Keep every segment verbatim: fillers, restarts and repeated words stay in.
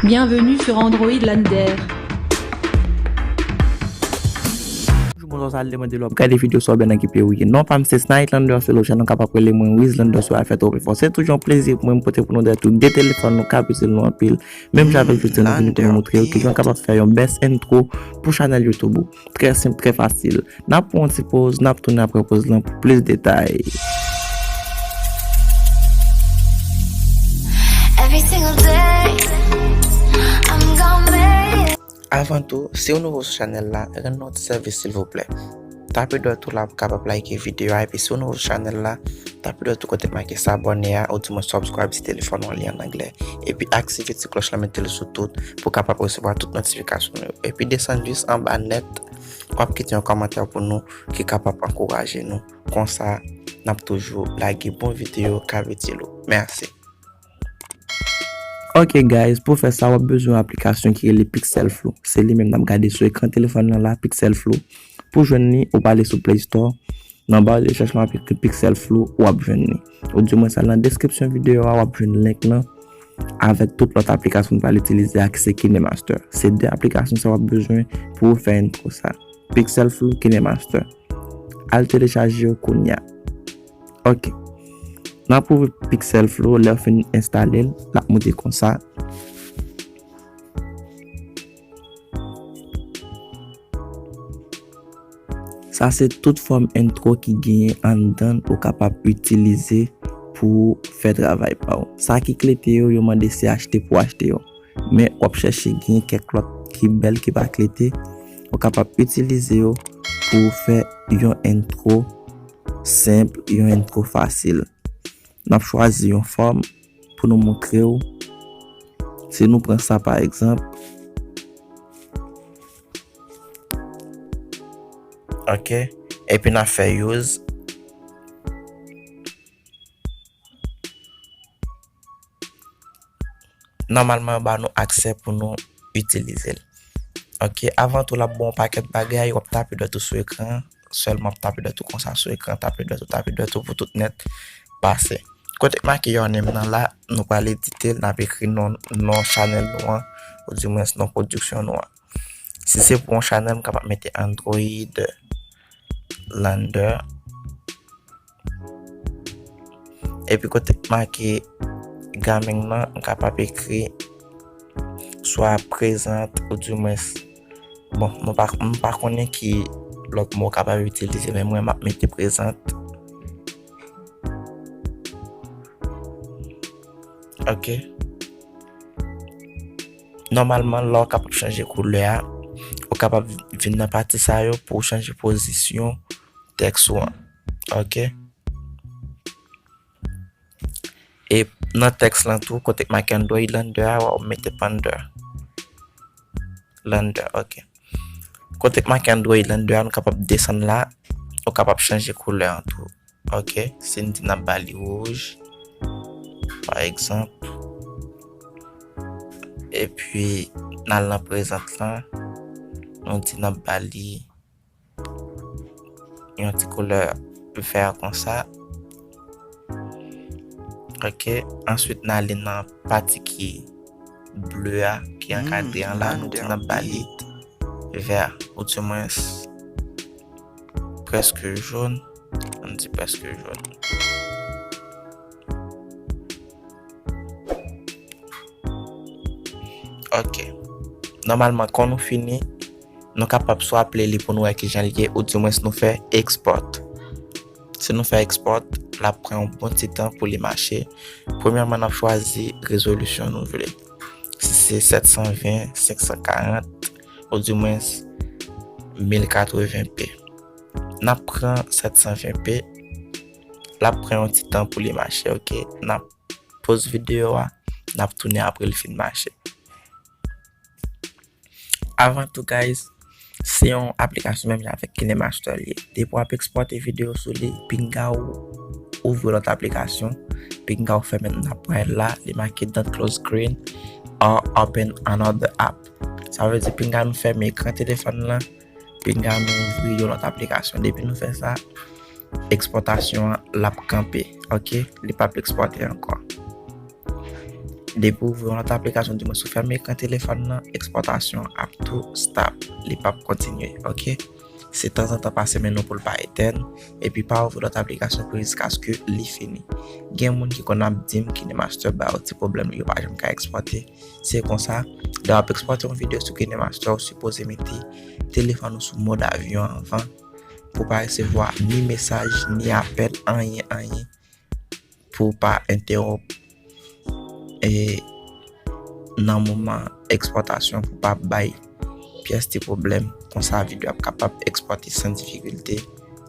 Bienvenue sur Android Lander. Bonjou, bonswa, salut, mwen te lè w ap gade videyo sa oubyen nan ki peyi w ye. Non pa m se Snight Lander, se Lojan, ou kapab rele mwen Wiz Lander sou afè twòp efò. Se toujou yon plezi pou mwen pote pou nou de tou de telefòn nou k ap itil nou anpil. Menm jan avèk jodi a nou vini pou nou montre yo kijan w kapab fè yon best intro pou chanèl YouTube ou. Trè senp, trè fasil. N ap pran yon ti poz, n ap tounen apre poz lan pou plis detay. Every single day, I'm gonna make it. Avan tou, si w nouvo sou chanèl la, rann nou ti sèvis silvouplè. Tape dwèt ou la pou kapab like videyo a, epi si w nouvo sou chanèl la, tape dwèt ou kote make s'abonner a, oudimwen subscribe si telefòn ou an li an anglè. Epi aktive ti klòch lan, mete l sou tout pou kapab resevwa tout notifikasyon nou yo. Epi desann jis anba nèt, w ap kite yon kòmantè pou nou ki kapab ankouraje nou. Konsa, n ap toujou lage bon videyo k ap itil ou. Mèsi. Ok guys, pou fè sa, w ap bezwen yon aplikasyon ki rele Pixel Flow. Se li menm n ap gade sou ekran telefòn nan la, Pixel Flow. Pou jwenn li, ou prale sou Play Store. Nan ba rechèch lan, w ap ekri Pixel Flow, w ap jwenn li. Oudimwen sa nan deskripsyon videyo a, w ap jwenn link lan avèk tout lòt aplikasyon nou pral itilize a, ki se KineMaster. Se de aplikasyon sa w ap bezwen pou w fè intro sa. Pixel Flow, KineMaster. Al telechaje yo kounye a. Ok. N ap ouvri Pixel Flow, lè w fin enstale l, l ap monte konsa. Sa se tout fòm intro ki genyen anndan l ou kapab itilize pou w fè travay pa w. Sa ki klete yo, yo mande se achte pou w achte yo. Men w ap chèche genyen kèk lòt ki bèl, ki pa klete, ou kapab itilize yo pou w fè yon intro senp, yon intro fasil. N ap chwazi yon fòm pou nou montre w. Si nou pran sa pa egzanp. Ok. Epi n ap fè use. Nòmalman, yo ba nou aksè pou nou itilize l. Ok, avan tou, l ap ba w yon pakèt bagay, w ap tape dwèt ou sou ekran, sèlman w ap tape dwèt ou konsa sou ekran, tape dwèt ou, tape dwèt ou pou tout nèt pase. Kote k make your name nan la, nou pral edite l, n ap ekri non, non chanèl nou an, oudimwen non pwodiksyon nou an. Si se pou yon chanèl, m kapab mete Android Lander. Epi kote k make gaming nan, m kapab ekri swa prezant, oudimwen, bon, mwen pa, m pa konnen ki lòt mo w kapab itilize, men mwen, m ap mete prezant. Ok. Nòmalman, la w kapab chanje koulè a, ou kapab vin nan pati sa yo pou w chanje pozisyon tèks ou an. Ok. E nan tèks lan tou, kote k make Android Lander a, w ap mete Pander. Lander, ok. Kote k make Android Lander a, nou kapab desann la, ou kapab chanje koulè an tou. Ok, si n di n ap ba li wouj, pa egzanp, epi n al nan prezant lan, nou di n ap ba li yon ti koulè vè konsa. Ok, answit n ale nan pati ki ble a, ki ankadre an la, nou di n ap ba li vè, oudimwen prèske jòn, ann di prèske jòn. Ok. Nòmalman, kan nou fini, nou kapab swa play li pou nou wè kijan l ye, oudimwen nou fè export. Si nou fè export, l ap pran yon bon ti tan pou li mache. Premyèman, n ap chwazi rezolisyon nou vle. Si se sèt san ven, senk san karant, oudimwen mil katreven p. N ap pran sèt san ven p. L ap pran yon ti tan pou li mache, ok? N ap poz videyo a, n ap tounen apre l fin mache. Avan tou, guys, se yon aplikasyon menm jan avèk KineMaster li ye. Depi w ap ekspòte videyo sou li, pinga w ouvri lòt aplikasyon, pinga w fèmen nan pway la, li make don't close screen or open another app. Sa vle di pinga nou fèmen ekran telefòn lan, pinga nou ouvri yon lòt aplikasyon. Depi nou fè sa, ekspòtasyon an l ap kanpe, ok? Li p ap ekspòte ankò. Depi w ouvri yon lòt aplikasyon, di mwen si w fèmen ekran telefòn nan, ekspòtasyon ap tou stop, li p ap kontinye, oke? Se tanzantan pa semèn ou pou l pa etèn, epi pa ouvri lòt aplikasyon pou jiskaske li fini. Gen moun ki konn ap di m KineMaster ba yo ti pwoblèm, yo pa janm ka ekspòte. Se konsa, lè w ap ekspòte yon videyo sou KineMaster, ou sipoze mete telefòn ou sou mòd avyon anvan, pou w pa resevwa ni mesaj, ni apèl, anyen, anyen, pou w pa entèwonp e nan moman ekspòtasyon pou pa bay pyès ti pwoblèm. Konsa videyo ap kapab ekspòte san difikilte,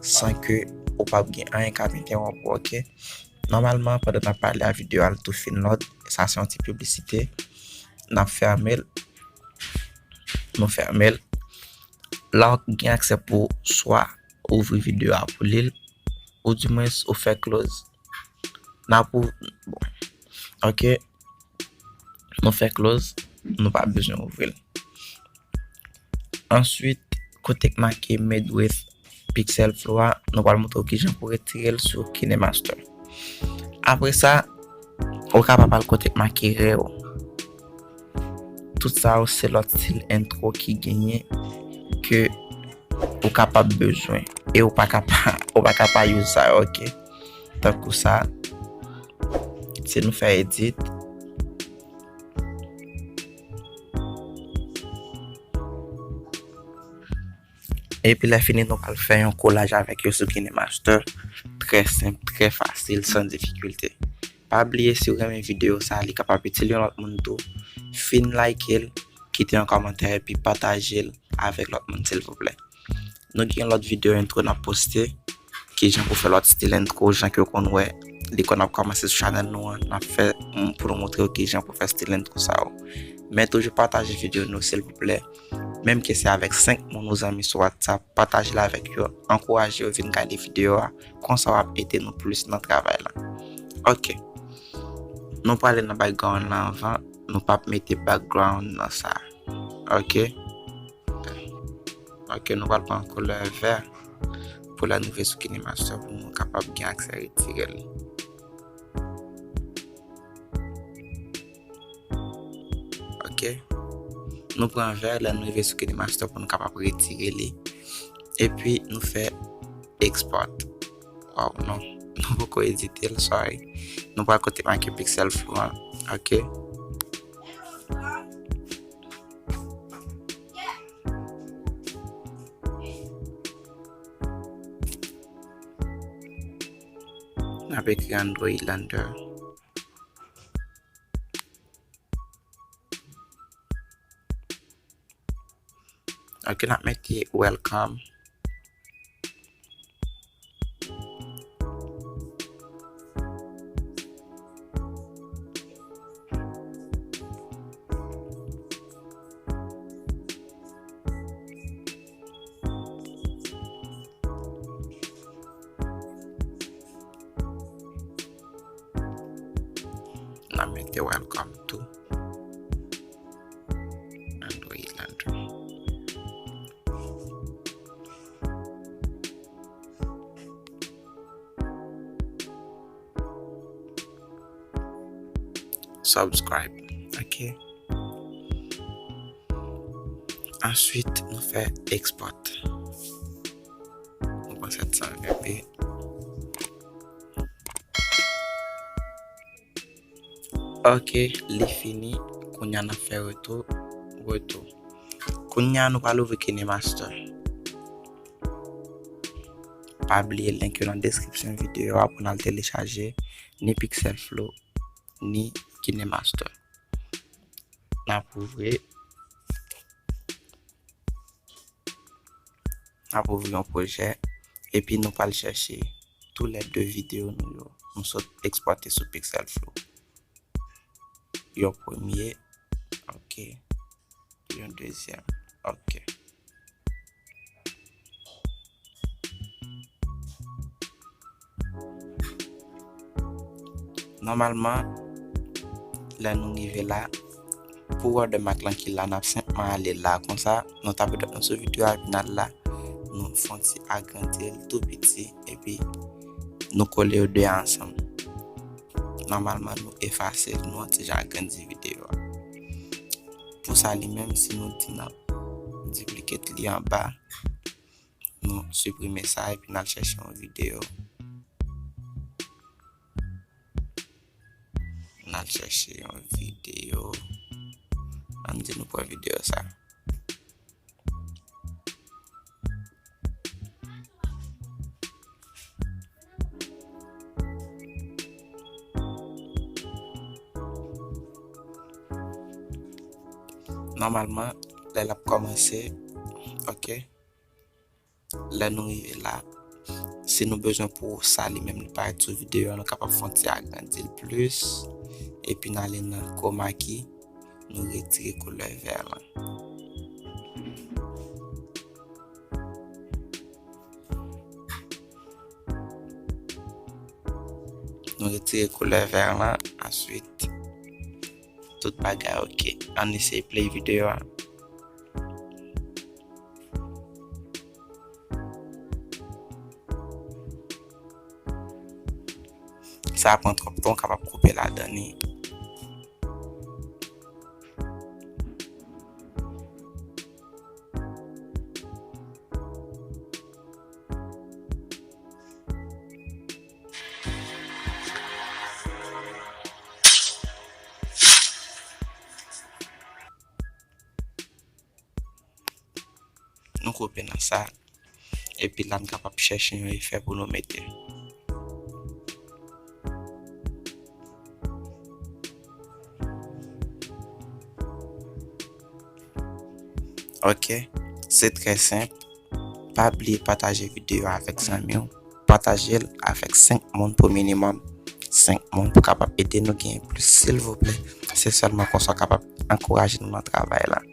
san ke ou p ap gen anyen k ap entèwonp ou, oke? Nòmalman, pandan n ap pale a, videyo a tou fin lòd. Sa se yon ti piblisite. N ap fèmen l. Nou fèmen l. La w gen aksè pou swa ouvri videyo a pou li l, ou dimwens ou fè close. N ap ou, bon, oke, nou fè close, nou pa bezwen ouvri l. Answit, kote k make Made with Pixel Flow a, nou pral montre w kijan pou retire l sou KineMaster. Apre sa, ou kapab al kote k make Rare. Tout sa yo se lòt stil entwo ki genyen ke ou kapab bezwen. E ou pa ka pa, ou pa ka pa use sa yo, oke? Tankou sa, si nou fè edit, epi lè fini, nou pral fè yon kolaj avèk yo sou KineMaster. Trè senp, trè fasil, san difikilte. Pa bliye, si w renmen videyo sa, li kapab itil yon lòt moun tou. Fin like l, kite yon kòmantè, epi pataje l avèk lòt moun, silvouplè. Nou gen lòt videyo entwo n ap poste, kijan pou fè lòt stil entwo, jan ke w konn wè, li konn ap kòmanse sou chanèl nou an, n ap fè, mm, pou nou montre w kijan pou fè stil entwo sa yo. Men toujou pataje videyo nou, silvouplè. Menm ke se avèk senk moun ou zanmi sou WhatsApp, pataje l avèk yo, ankouraje yo vin gade videyo a, konsa w ap ede nou plis nan travay la. Oke. Nou prale nan background la anvan, nou p ap mete background nan sa. Oke. Oke, nou pral pran koulè vè pou lè nou rive sou KineMaster pou nou kapab gen aksè retire l. Oke. Nou pran vè, lè nou rive sou KineMaster pou nou kapab retire li. Epi nou fè export. Waw, non. Nou poko edite l, sorry. Nou pral kote make Pixel Flow an. Oke. N ap ekri Android Lander. Ok, n ap mete welcome. N a mete welcome to Android Lander. Subscribe. Ok. Answit, nou fè export. Nou pran sèt san V P. Ok, li fini. Kounye a n ap fè retou, retou. Kounye a nou pral ouvri KineMaster. Pa bliye link yo nan deskripsyon videyo a pou n al telechaje ni Pixel Flow, ni KineMaster. N ap ouvri. N ap ouvri yon pwojè, epi nou pral chèche toulède videyo nou yo, nou sot ekspòte sou Pixel Flow. Yon premye, ok. Yon dezyèm, ok. Nòmalman, lè nou rive la, pou watermark lan ki la, n ap senpman ale la konsa, nou tape dwèt nou sou videyo a, epi n al la, nou fè yon ti agrandi l tou piti, epi nou kole yo de a ansanm. nòmalman nou efase l, nou an ti jan agrandi videyo a. Pou sa li menm, si nou di n ap duplicate li anba, nou siprime sa epi n al chèche yon videyo. N al chèche yon videyo. Ann di nou pran videyo sa. Nòmalman, lè l ap kòmanse, ok. Lè nou rive la, si nou bezwen pou sa li menm li parèt sou videyo a, nou kapab fè yon ti agrandi l plis. Epi n ale nan chroma key, nou retire koulè vè lan. Nou retire koulè vè lan, answit, tout bagay ok. Ann eseye play videyo a. Sa pran twòp tan, w kapab koupe ladan li. Nou koupe nan sa. Epi la, n kapab chèche yon efè pou nou mete. Ok, se trè senp. Pa bliye pataje videyo a avèk zanmi w. Pataje l avèk senk moun pou minimòm. Senk moun pou kapab ede nou genyen plis, silvouplè. Se sèlman konsa w kapab ankouraje nou nan travay la.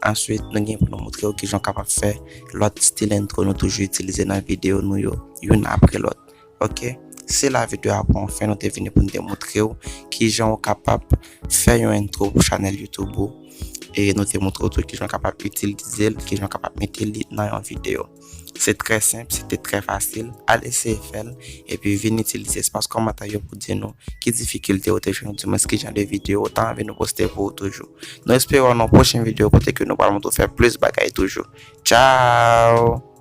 Answit, nou gen pou nou montre w kijan w kapab fè lòt stil entwo nou toujou itilize nan videyo nou yo, youn apre lòt. Ok? Se la videyo a pran fen, nou te vini pou nou te montre w kijan w kapab fè yon entwo pou chanèl YouTube ou. E nou te montre w tou kijan w kapab itilize l, kijan w kapab mete li nan yon videyo. Se trè senp, se te trè fasil. Al eseye fè l, epi vin itilize espas kòmantè yo pou di nou ki difikilte ou te jwenn, oudimwens ki jan de videyo ou ta anvi nou poste pou ou toujou. Nou espere w nan yon pwochen videyo kote ke nou pral montre w fè plis bagay toujou. Tchao!